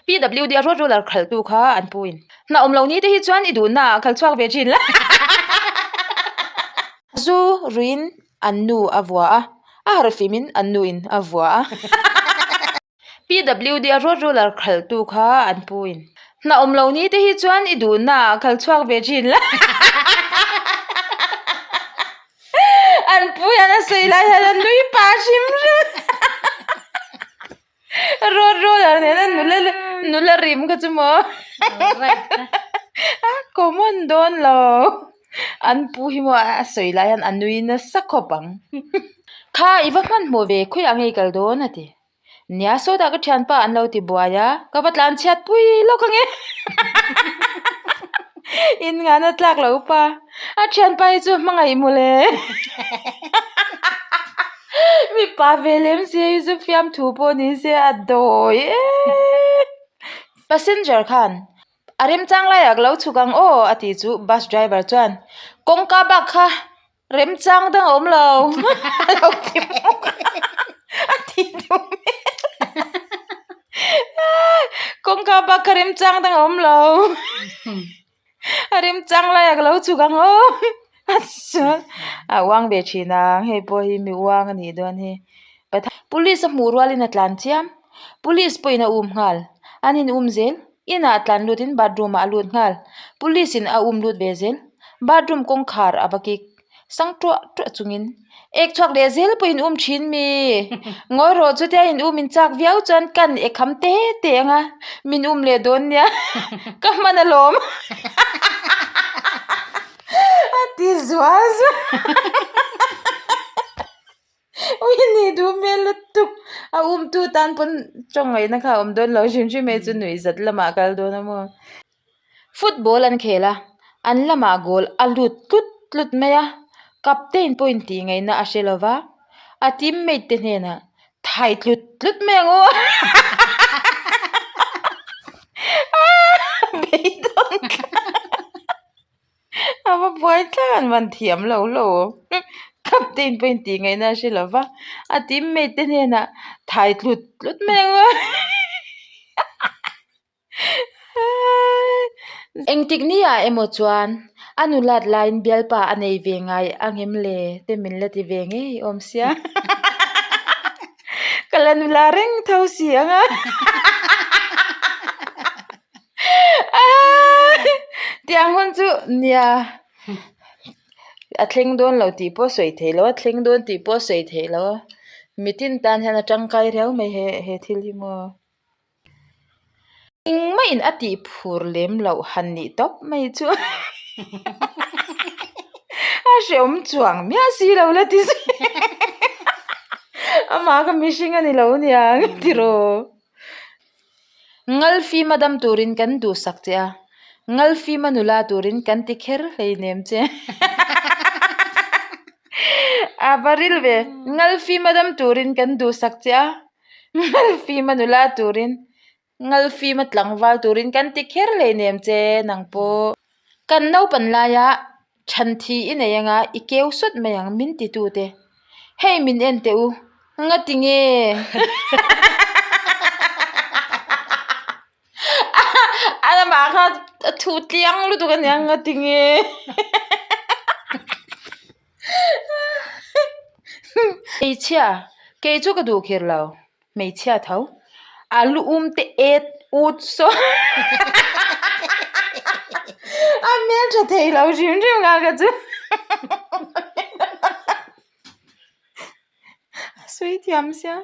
PWD a road roller khalhtu kha an pu in. Hna awm lo ni te hi chuan i duhna ah khal chhuak ve thin la. Zu ruiin an nu a vua a, a harh fim in an nu in a vua a. PWD a road roller khalhtu kha an pu in. Hna awm lo ni te hi chuan i duhna ah khal chhuak ve thin la. An pu hian a sawi lai hian a nui pah hrim hrim. Road roller nena nula nula rim kha chu maw a common dawn lo an pu hi maw a sawi lai hian a nui nasa khawp ang kha i va hmanhmawh ve khawiah nge i kal dawn a ti nia sawtah ka thianpa an lo ti buai a ka va tlan chhiat pui lawk ang e in ngahna tlak lo pa a thianpa hi chu hmangaih mawle. Mipa ve lem si hei chu fiamthu pawh ni se a dawi em. Passenger khan a remchang laiah ka lo chhuk ang aw a tih chu bus driver chuan kawngka bak kha remchang dang a awm lo a lo ti bawk a a ti duh hmel kawngka bak kha remchang dang a awm lo. A remchang laiah ka lo chhuk ang aw a chuan a uang ve thin ang hei pawh hi mi uang a nih dawn hi police a hmuh rualin a tlan chiam police pawhin a um nghal an in um zel inah tlan lutin bathroom ah a lut nghal police in a um lut ve zel bathroom kawngkhar a va kik sang tuah tuah chungin ek chhuak leh zel pawhin um thin mi ngawi rawh chutia in um in chak viau chuan kan ek kham te te anga min um leh dawn nia ka hman alawm a ti zual zual ui ni duh hmel lutuk a um tu tan pawn tawng ngaihna kha a awm dawn lo hrim hrim e chu nuih zat lamah a kal dawn a maw. Football an khel a, an lamah goal a lut tlut tlut mai a, captain pawhin tih ngaihna a hre lova, a teammate te hnenah thai tlut tlut mai ang aw beidawn a va buai thlak an van thiam lo lo captain pawhin tih ngaihna a hre lova, a teammate te hnenah thai tlut tlut mai ang aw. Engtik ni ah emaw chuan a nulat laiin bialpa a nei ve ngai angem le te min la ti ve ngei awm sia ka la nula reng tho si ang a tiang hun chu nia a thleng dawn lo tih pawh sawi theih loh a thleng dawn tih pawh sawi theih loh a mitin tan hian a tangkai riau mai he he thil hi maw. Engmah in a tih phur lem loh han nih tawp mai chu a hreawm chuang miah si lo la ti zui amah kha mihring a ni lo aniang tiraw. Ngalfima dam turin kan duhsak che a, Ngalfima nula turin kan ti kher hleinem che a va ril ve Ngalfima dam turin kan duhsak che a. Ngalfima nula turin Ngalfima tlangval turin kan ti kher hleinem che nang pawh. Kan naupan laia than thi i nei anga i keu sawt mai ang min ti tute. Hei min en teh u, ngati nge? A lamah kha a thu tliang lutuk a nia ngati nge? Hmeichhia, kei chu ka duh khir lo, hmeichhia tho, a lu um te et ut saw a hmeltha thei lo hrim hrim nga ka chu a sawi thiam sia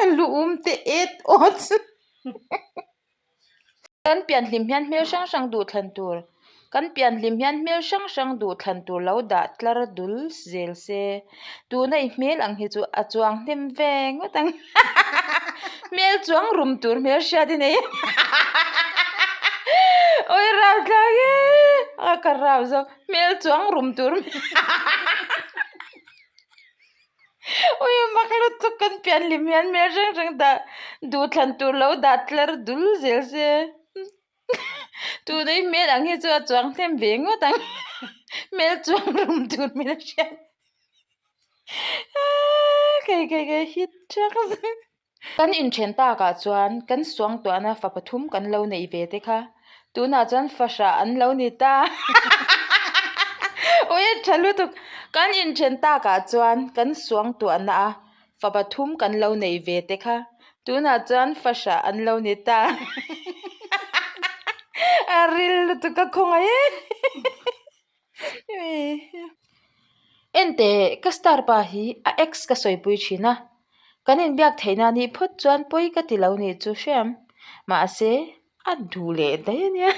a lu um te et awt. Kan pianhlim hian hmel hrang hrang duh thlan tur kan pianhlim hian hmel hrang hrang duh thlan tur lo dah tlar dul zel se tuna i hmel ang hi chu a chuang hnem ve ngawt ang hmel chuang rum tur hmel hriat i nei awi rau thlak e a ka rau zawk hmel chuang rum tur. Ui mak lutuk kan pian hlim hian hmel reng reng dah duh thlan tur lo dah tlar dul zel se tunah hi hmel ang hi chu a chuang hnem ve ngawt ang hmel chuang rum tur hmel a hriat kei kei kei hit ṭhak. Kan inthen takah chuan kan suangtuahna fa pathum kan lo neih ve te kha tunah chuan fahrah an lo ni ta. Ui a tha lutuk. Kan inthen takah chuan kan suangtuahna a fa pathum kan lo neih ve te kha tunah chuan fahrah an lo ni ta. A ril lutuk a khawngaih e. Enteh, ka star pa hi a ex ka sawipui thin a, kan inbiak theihna anih phawt chuan pawi ka ti lo nih chu hriam, mahse a duh leh daih a nia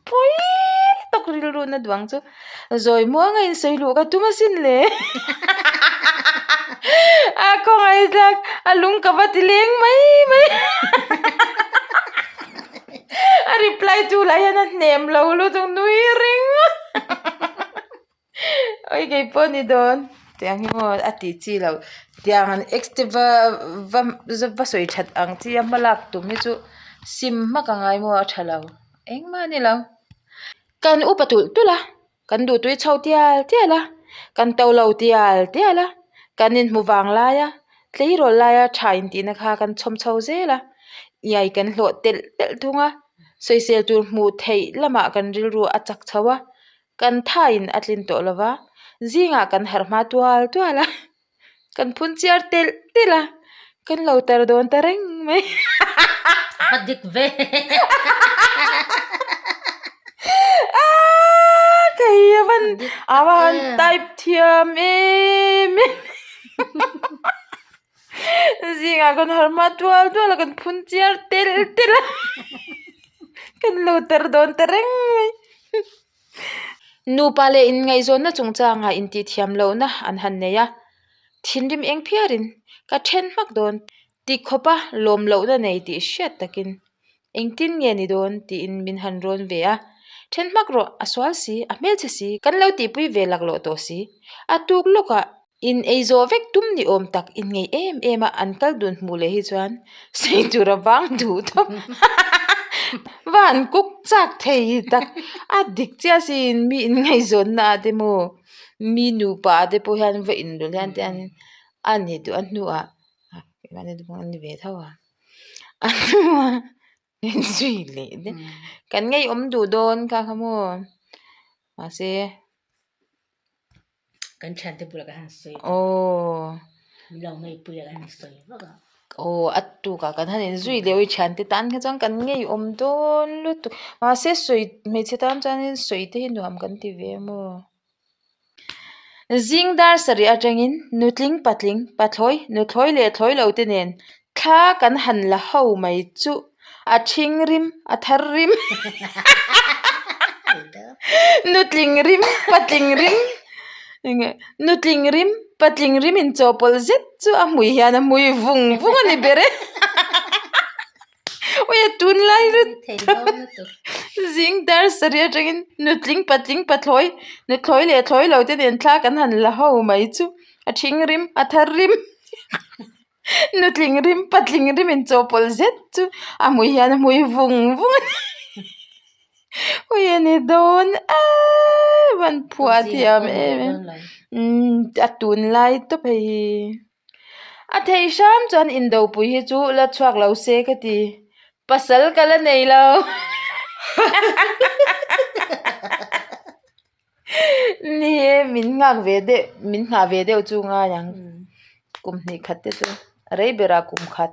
pawi tawk rilru na duang chu zawi muang a insawi luh ka tum asin le a khawngaih tlak a lung ka va ti leng mai mai. A reply tu lah hian a hnem lo lutuk nui reng oi kei pawh ni dawn tiang hi maw a tih chi loh tiang an ex te va va va sawi that ang chi a hmalak tum hi chu sim hmak a ngai maw a tha lo engmah a ni lo kan upa tulh tulh a. Kan duhtui chho tial tial a, kan to lo tial tial a, kan inhmu vang lai a, tleirawl laia tha intihna kha kan chhawm chho zel a, iai kan hlawh telh telh thung a, sawisel tur hmuh theih lamah kan rilru a chak chho a, kan thain a tlin tawh lo va, zingah kan harh hma tual tual a. Kan phun chiar telh telh a, kan lo tar dawn ta reng mai. Va dik ve. Aaa kei a van a va han type thiam em em. Zingah kan harh hma tual tual a, kan phun chiar telh telh a, kan lo tar dawn ta reng mai. Nupa leh inngaihzawnna chungchangah intihthiam lohna an han nei a, thinrim eng phiarin ka then hmak dawn ti khawpa lawm lohna nei tih hriat takin engtin nge ni dawn tiin min han rawn ve a, then hmak rawh a sual si, a hmelchhe si, kan lo tihpui ve laklawh tawh si, a tuk lawkah In ei zawh vek tum ni awm tak in ngei em em a, an kal dun hmuh leh hi chuan sawi tur a vang duh tawp va han cook chak thei tak a dik chiah sin mi in ngaihzawnna ah te maw mi nupa ah te pawh hian va inrawlh hian te hian a ni duh a hnuah a ni ve tho a a hnuah zui leh daih kan ngeiawm duh dawn kha kha maw mahse. Kan thiante bulah kan han sawi Aww. Min lo ngaihpui a kan han sawi vak a. Aww a tukah kan han inzui leh ui thiante tan kha chuan kan ngeiawm dawn lutuk. Mahse sawi hmeichhe tan chuanin sawi te hi nuam kan ti ve maw. Zing dar sarih atangin nutling patling pathlawi nuthlawi leh thlawi lo te nen thla kan han la ho mai chuh. A ṭhing rim, a thar rim, nutling rim, patling rim, enge nutling rim, patling rim inchawhpawlh zet chu a hmui hian a hmui vung vung a ni ber e. Ui a tunlai lutuk zing dar sarih atangin nutling, patling, pathlawi, nuthlawi leh thlawi lo te nen thla kan han la ho mai chu a ṭhing rim, a thar rim. Nutling rim patling rim inchawhpawlh zet chu a hmui hian a hmui vung vung a ni ui a ni dawn eee van phuah thiam em em umm a tunlai tawp hei hi a thei hram chuan indopui hi chu la chhuak lo se ka ti pasal ka la nei lo. Ni e min nghak ve deuh min nghah ve deuh chu ngai ang kum hnih khat te chu a rei berah kum khat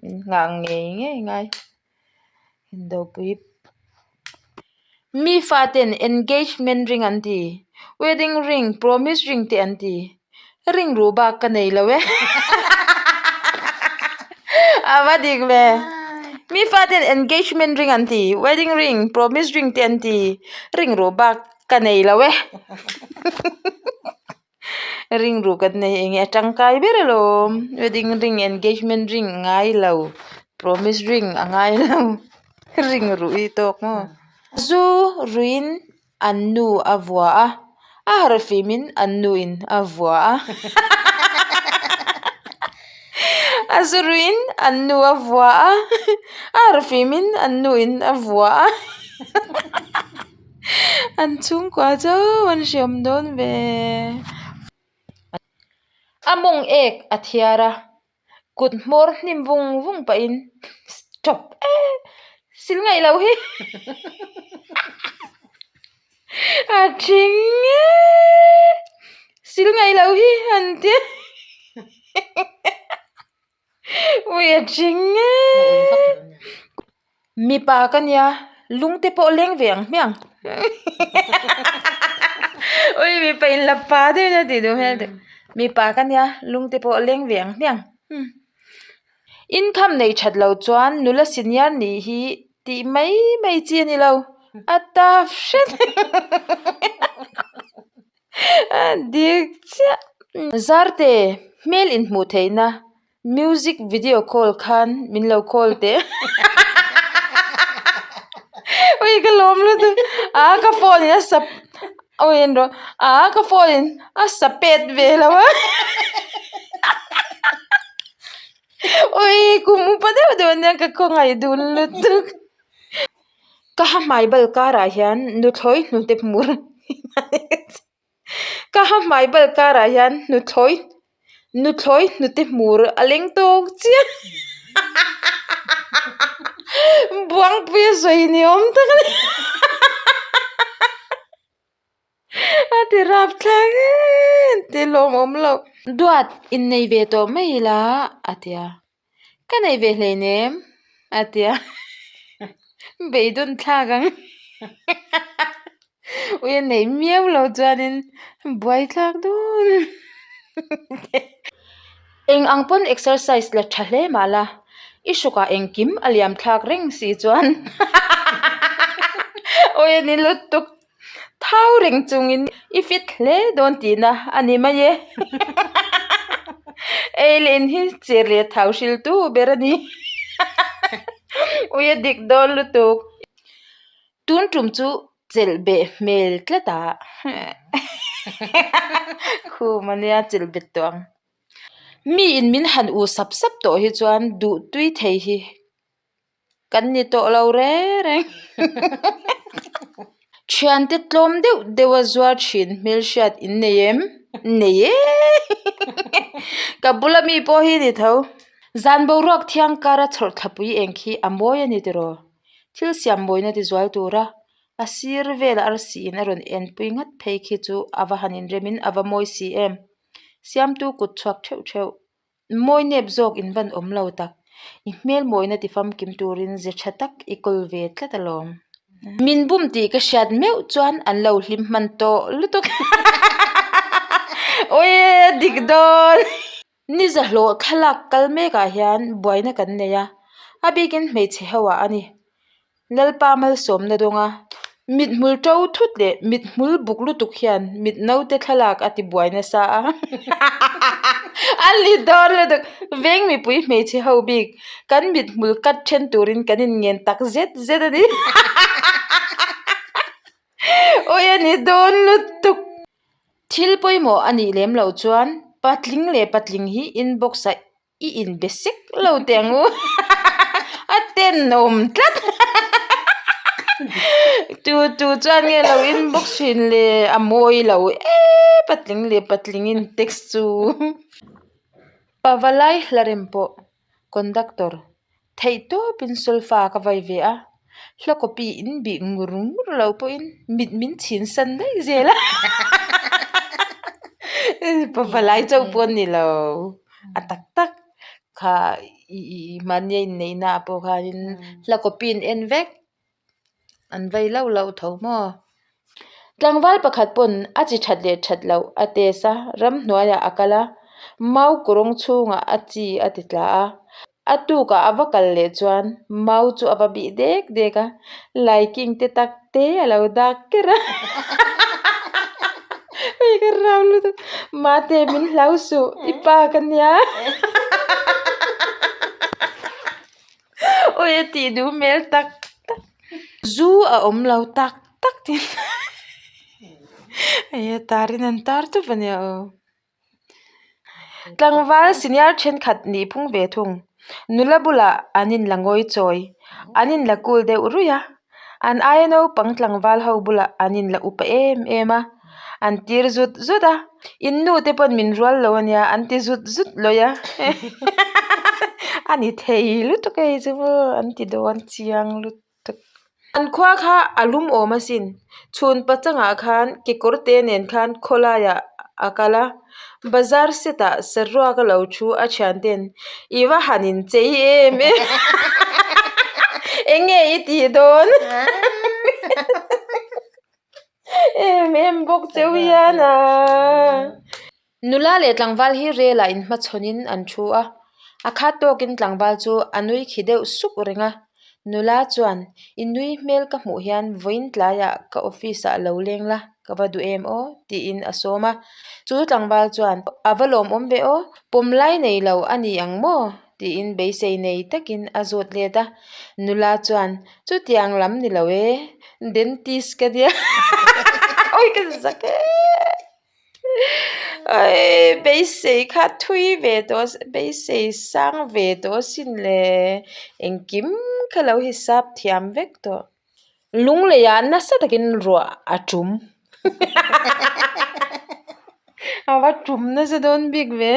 min nghah ngei ngei ngai indopui mi faten engagement ring an ti wedding ring promise ring te an ti ring ruh bak ka nei lo e a va dik ve mi faten engagement ring an ti wedding ring promise ring te an ti ring ruh bak ka nei lo e ring ruh kan nei eng nge a tangkai ber alawm wedding ring engagement ring a ngai lo promise ring a ngai lo ring ruh hi tawk maw zu ruiin. An nu a vua a, a harh fimin an nuin a vua a. A zuruin an nu a vua a, a harh fimin an nuin a vua a. An chhungkua chu an hriam dawn ve. A mawng ek a thiar a. Kut hmawr hnim vung vung pahin Stop e! Sil ngaih lo hi! A thing e! Sil ngaih lo hi an ti a. Ui a thing e! Mipa ka nia, lung te pawh leng ve ang hmiang. Ui mipa in la pa deuh nia tih duh hmel deuh. Mipa ka nia, lung te pawh leng ve ang hmiang. Income nei that lo chuan nula senior nih hi tih mai mai chi a ni lo. A tough hret. A dik chiah. Zarte, hmel inhmuh theihna Music video call khan min lo call teh. Ui ka lawm lutuk a ka phone in a sap ui en rawh a ka phone in a sapet ve lo a ui kum upa deuh deuh ania ka khawngaih dun lutuk. Ka ha hmai bal karah hian nuthlawi hnute hmur Ka ha hmai bal karah hian nuthlawi nuthlawi hnute hmur a leng tawk chiah buangpui a sawi ni awm tak a ni a ti rap thlak em ti lawmawm loh. Duat innei ve tawh mai ila a ti a. Ka nei ve hleinem a ti a, beidawn thlak ang ui a neih miau lo chuanin buai thlak dun eng ang pawn exercise la tha hle mah la i hrukah engkim a liam thlak reng si chuan ui a ni lutuk. Thau reng chungin i fit hle dawn tihna a ni mai e. Ei leh in hi cher leh thau hriltu ber a ni. Ui a dik dawn lutuk. Tun tum chu chelh beh hmel tlat a. Khum a nia chelh bet tawh ang. Mi in min han u sap sap tawh hi chuan duh tui thei hi. Kan ni tawh lo reng reng. Thiante tlawm deuh deuh a zuar thin hmelhriat in nei em? Nei e! Ka bula mi pawh hi ni tho. Zan boruak thiang kara chhawrh thlapui eng khi a mawi a ni tiraw? Thil siam mawina ti zual tura a sir vela arsi in a rawn enpui ngat phei khi chu a va han inremin a va mawi si em? Siamtu kut chhuak theuh theuh. Mawi nep zawk in van awm lo tak. I hmel mawina ti famkim turin ze tha tak i kawl ve tlat alawm. Min bum tih ka hriat meuh chuan an lo hlim hman tawh lutuk. Awii dik dawn. Ni zahlawh thlalak kal mekah hian buaina kan nei a, a bikin hmeichhe ho ah a ni. Lalpa malsawmna dawnga mithmul to thut leh mithmul buk lutuk hian mit naute thlalak a ti buai nasa a a ni dawn lutuk veng mipui hmeichhe ho bik kan mithmul cut then turin kan inngen tak zet zet a ni awi a ni dawn lutuk thil pawimawh a nih lem loh chuan patling leh patling hi inbox ah I inbe sek lo teh ang u a tenawm tlat tu tu chuan nge lo inbox thin le a mawi lo e patling leh patling in text chu pavalai hla rem pawh conductor theih tawpin solfa ka vai ve a hla copy in bih ngur ngur lo pawhin mit min chhin san daih zel a pavalai chauh pawh a ni lo. A tak tak kha ih mahni a inneihna ah pawh khanin hla copy an en vek an vei lauh lauh tho maw. Tlangval pakhat pawn a chi that leh that loh a test a ramhnuaiah a kal a mau kawrawng chhungah a chi a ti tla a a tukah a va kal leh chuan mau chu a va bih dek dek a laiking te tak te a lo dak ker a hei ka rau lutuk mate min hlau suh i pa ka nia awi a tih duh hmel tak tak zu a awm lo tak tak tin hei a tarin an tar tup a nia aw. Tlangval senior thenkhat nih phung ve thung. Nula bulah an inla ngawi chawi, an inla cool deuh ruih a. An aia naupang tlangval ho bulah an inla upa em em a, an tir zut zut a. In nu te pawn min rual lo ania an ti zut zut lawih a. A ni thei lutuk hei chu maw an ti dawn chiang lutuk. An khua kha a lum awm asin. Chhun pachangah khan kekawr te nen khan khawlaiah a kal a, bazar set ah saruak a lo thu a thian ten i va han in chei em em eng nge i tih dawn em em bawk cheu hian a. Nula leh tlangval hi rel ah inhmachhawn in an thu a, a khat tawkin tlangval chu a nui khi deuh suk reng a. Nula chuan, I nui hmel ka hmuh hian vawiin tlaiah ka office ah lo leng la, ka va duh em aw? tiin a sawm a. Chu tlangval chuan, A va lawmawm ve aw, pawm lai nei lo a ni ang maw? tiin beisei nei takin a zawt let a. Nula chuan, Chutiang lam ni lo e, dentist ka nia awi ka zak e. Aii beisei kha thui ve tawh beisei sang ve tawh asin le engkim kha lo hisap thiam vek tawh lunglei ah nasa takin ruah a tum a va tum nasa dawn bik ve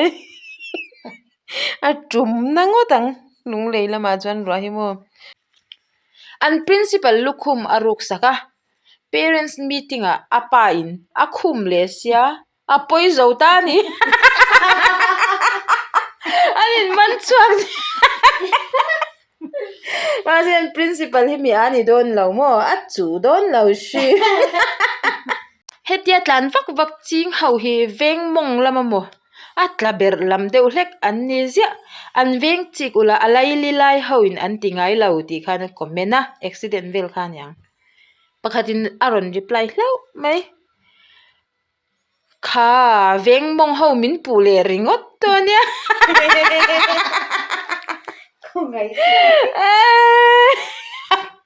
a tum na ngawt ang lunglei lamah chuan ruah hi maw an principal lukhum a ruk sak a. Parents meeting ah a pa in a khum leh sia a pawi zo ta a ni an in man chhuak mahse an principal hi mi a ni dawn lo maw a chuh dawn lo hri hetia tlan vak vak ching ho hi veng mawng lam a maw a tla berh lam deuh hlek an ni ziah an veng chik ula a laili lai ho in an ti ngai lo tih khan a comment a accident vel kha a niang. Pakhatin a rawn reply hlauh mai. Kha veng mawng ho min puh leh ringawt tawh ania.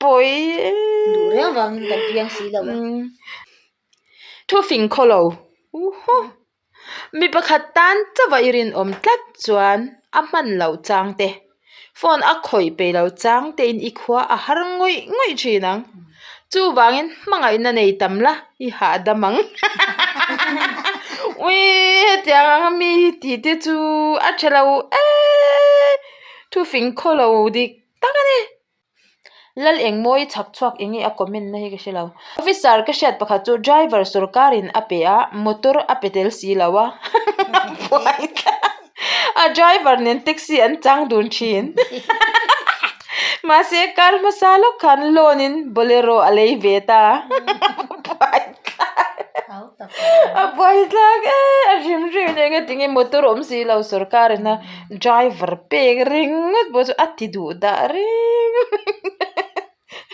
Pawi e. Duh reng vangin kan piang si lo a. Thufing khaw lo. Mi pakhat tan chauh i rinawm tlat chuan a hman loh chang te, phone a khawih peih loh chang te in i khua a har ngawih ngawih thin ang. Chuvangin hmangaihna nei tam la i hahdam ang. Ui hetiang anga mi hi tih te chu a tha lo eee thufing khaw lo dik tak a ni. Lal Engmawi chhak chhuak eng nge a comment na hi ka hre lo. Officer ka hriat pakhat chu driver sorkar in a pe a, motor a pe tel si lo a a driver nen taxi an chang dun thin mahse kar hmasa lawk khan loan in bolero a lei ve ta a buaithlak e a hrim hrim in eng ati nge motor awm si lo sorkar in a Driver pek ringawt pawh chu a ti duh dah reng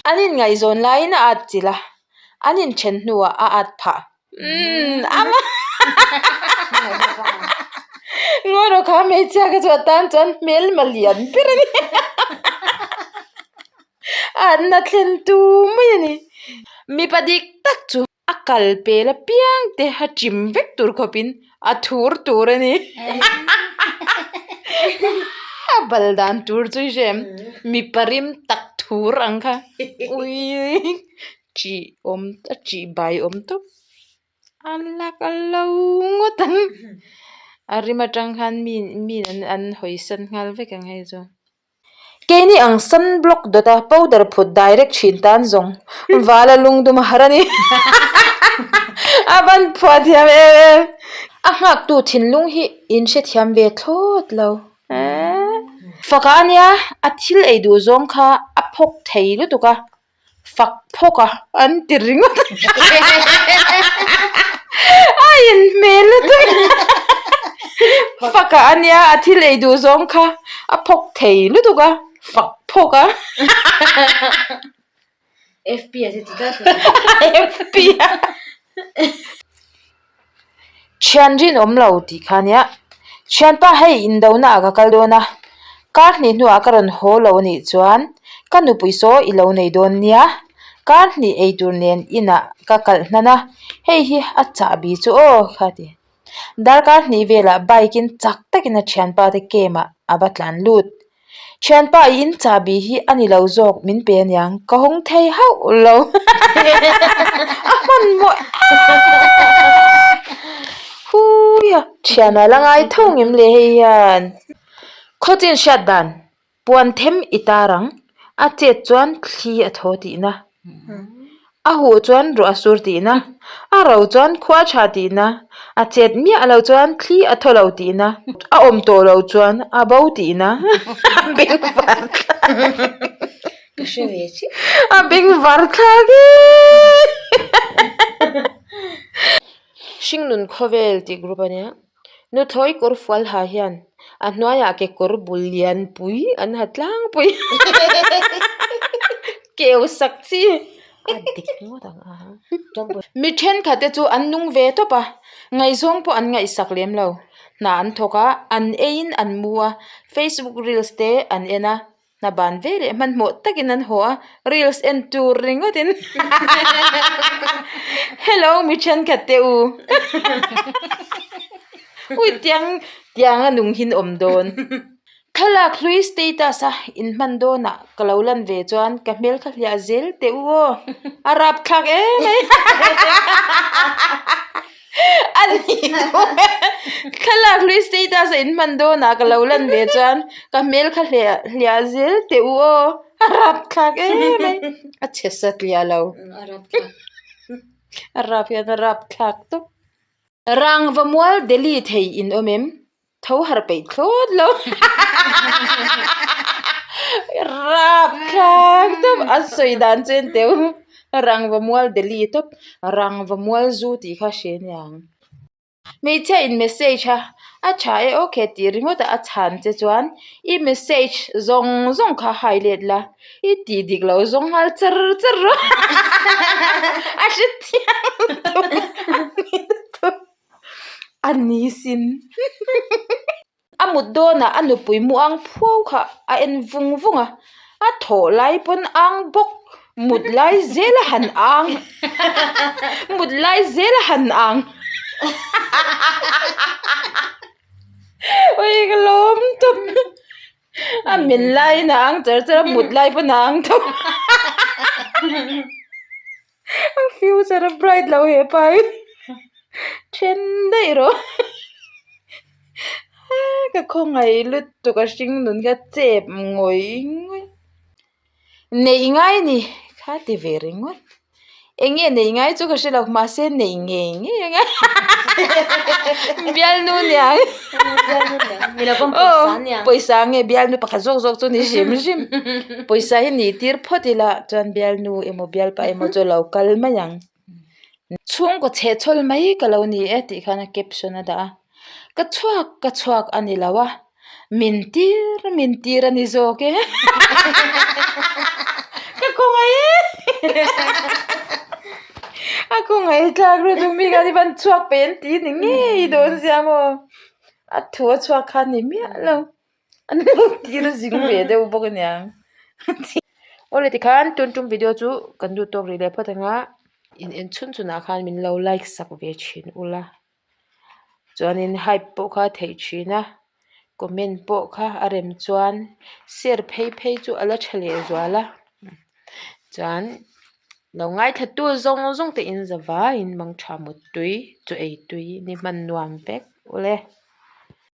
an inngaihzawn laiin a at chilh a an inthen hnuah a at phah umm ama ngawi rawh kha hmeichhia kha chu a tan chuan hmelma lian ber a ni a atna thlen tu mai a ni mipa dik tak chu. A kal pel apiang te a chim vek tur khawpin a thur tur a ni. A bal dan tur chu i hre em? Mipa rim tak thur ang kha. Ui chih awm a chih bai awm tawp. A lak a lo ngawt ang. A rim atang khan mi mi an hawi san nghal vek ang hei chu. Keini ang sunblock dawta powder phut direct thin tan zawng vala lungdum a har a ni. A van phuah thiam em em. A nghaktu thinlung hi in hrethiam ve thlawt lo. Faka a nia, a thil ei duh zawng kha a phawk thei lutuk a, fak phawk a an ti ringawt a inhmel lutuk fak ah a nia a thil ei duh zawng kha a phawk thei lutuk a fak phawk a F_p a che ti tlat F_p a Thian rinawm lo tih kha ania thianpa hei indona ah ka kal dawn a kar hnih hnuah ka rawn haw lo anih chuan ka nupui saw i lo nei dawn nia kar hnih eitur nen inah ka kalh hnan a hei hi a chahbi chu aw kha ti darkar hnih velah bike in chak takin a thianpa te camp ah a va tlan lut. Thianpa i in chahbi hi a ni lo zawk min pe aniang ka hawng thei hauh lo a hmanhmawh em huia thian a la ngai tho ngem le hei hian khawchin hriat dan. Puan them i tar ang, a chet chuan thli a thaw tihna, a huh chuan ruah a sur tihna, a ro chuan khua tha tihna, a chet miah lo chuan thli a thaw lo tihna, a awm tawh lo chuan a bo tihna, a beng var thlak Ka hre ve chiah. A beng var thlak e. Hringnun khawvel tih group a nia. Nuthlawi kawr fual ha hian a hnuaiah kekawr bul lianpui an ha tlangpui keu sak chi a dik ngawt ang a. Mi thenkhat te chu an nung ve tawp a, ngaihzawng pawh an ngaihsak lem lo. Hna an thawk a, an eiin an mu a, Facebook reels te an en a. Hna ban ve leh hmanhmawh takin an haw a, reels en tur ringawtin Hello mi thenkhat te u Ui tiang tiang a nung hin awm dawn. Thlalak hlui status a inhman dawnah ka lo lan ve chuan ka hmel kha hliah zel teh u aw a rapthlak em mai. A ni thlalak hlui status a inhman dawnah ka lo lan ve chuan ka hmel kha hliah hliah zel teh u aw a rapthlak em mai a chhe satliah lo a rap hian a rapthlak tawp. Rangva mual Delhi thei in awm em? Tho harh peih thlawt lo. Rapthlak tawp a sawi dan chu en teu. Rangva mual Delhi tawp rangva mual zu tih kha hre aniang. Hmeichhia in message a a tha e okay tih ringawt a a chhan che chuan i message zawng zawng kha hai let la i tih dik loh zawng nghal char char rawh a hrethiam lutuk. A ni sin. A mut dawnah a nupui mu ang phuau kha a en vung vung a, a thawh lai pawn ang bawk, mut lai zel a han ang, mut lai zel a han ang. Ui ka lawm tawp. A men laiin a ang char char a, mut lai pawn a ang tawp. A future a bright lo he pa hi then daih rawh ka khawngaih lutuk a hring nun kha chep ngawih ngawih neih ngai a ni kha ti ve ringawt eng nge neih ngai chu ka hre lo mahse neih ngei ngei a ngai bialnu nia aw pawisa nge bialnu pakhat zawk zawk chu ni hrim hrim pawisa hi nih tir phawt ila chuan bialnu emaw bialpa emaw chu a lo kal mai ang chhungkaw chhehchhawl mai ka lo ni e tih khan a caption a dah a ka chhuak ka chhuak a ni lo a min tir min tir a ni zawk e ka khawngaih e a khawngaih tlak lutuk mi khan i van chhuak pe an ti ni ngei dawn sia maw a thu a chhuak kha a ni miah lo an lo tir zing ve deuh bawk aniang awle tikhan tun tum video chu kan duh tawk rih leh phawt anga in en chhun chhun ah khan min lo like sak ve thin ula. Chuanin hype pawh kha a theih thin a comment pawh kha a rem chuan share phei phei chu a la tha leh zual a chuan lo ngaithla tu zawng zawng te in za vaiin mangtha mut tui chaw ei tui ni hman nuam vek ule.